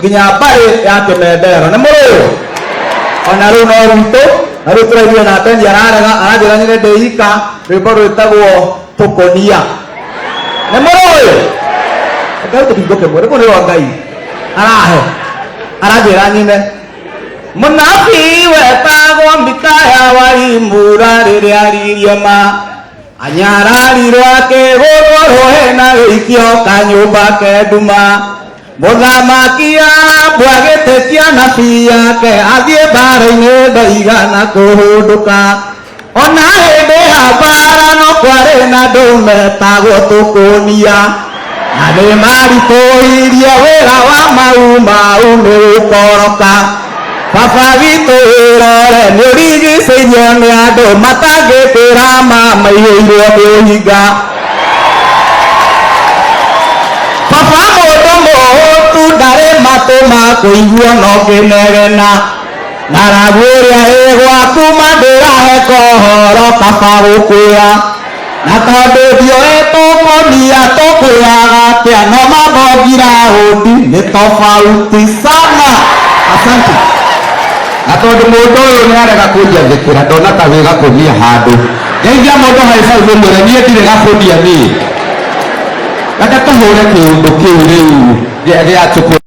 Nginya mbarĩ ya Kĩmendero nĩ mũrũĩ ona rĩu no rwitũ na rĩu tũraiguire na Atendi ararega aranjĩra nyine ndĩ ika rwĩmbo rwĩtagwo tũkũnia nĩ mũrũĩ Ngai tũkĩhingo kĩmwe rĩmwe nĩ rwa Ngai arahe aranjĩra nyine. Mũnabii wetagwo Mikaya wa Imura rĩrĩa aririe ma anyararirwo akĩgũrwo rũhĩ na gĩikio kanyũmba ke nduma. Mũthamaki Ahabu agĩtĩkia anabii ake athiĩ mbaara-inĩ ndaigana kũhũndũka. Ona hĩndĩ ya mbaara no kwarĩ na andũ metagwo tũkũnia na nĩ maritũhirie wĩra wa Mau Mau nĩ gũkoroka. Baba witũ wĩrore nĩ ũrigicĩirio nĩ andũ matangĩkwĩra ma maihũirwo nĩ ũhinga. Baba mũndũ mũhũtu ndarĩ matũ ma kũigua no kĩnegena. Ng'aragu ĩrĩa ĩ gwaku ma ndĩrahe kohoro kaba gũkwĩra. Na tondũ ndioĩ tũkũnia tũkwĩraga atĩa no mambo ngiraũndi nĩ tofauti sana. Asante. Na tondũ mũndũ ũyũ nĩ arega kũnjathĩkĩra ndona ta wĩ gakũnia handũ. Ngeithia mũndũ high five ũmwĩre niĩ ndirĩ gakũnia niĩ. Reke tũhũre kĩũndũ kĩu rĩu gĩa tũkũ.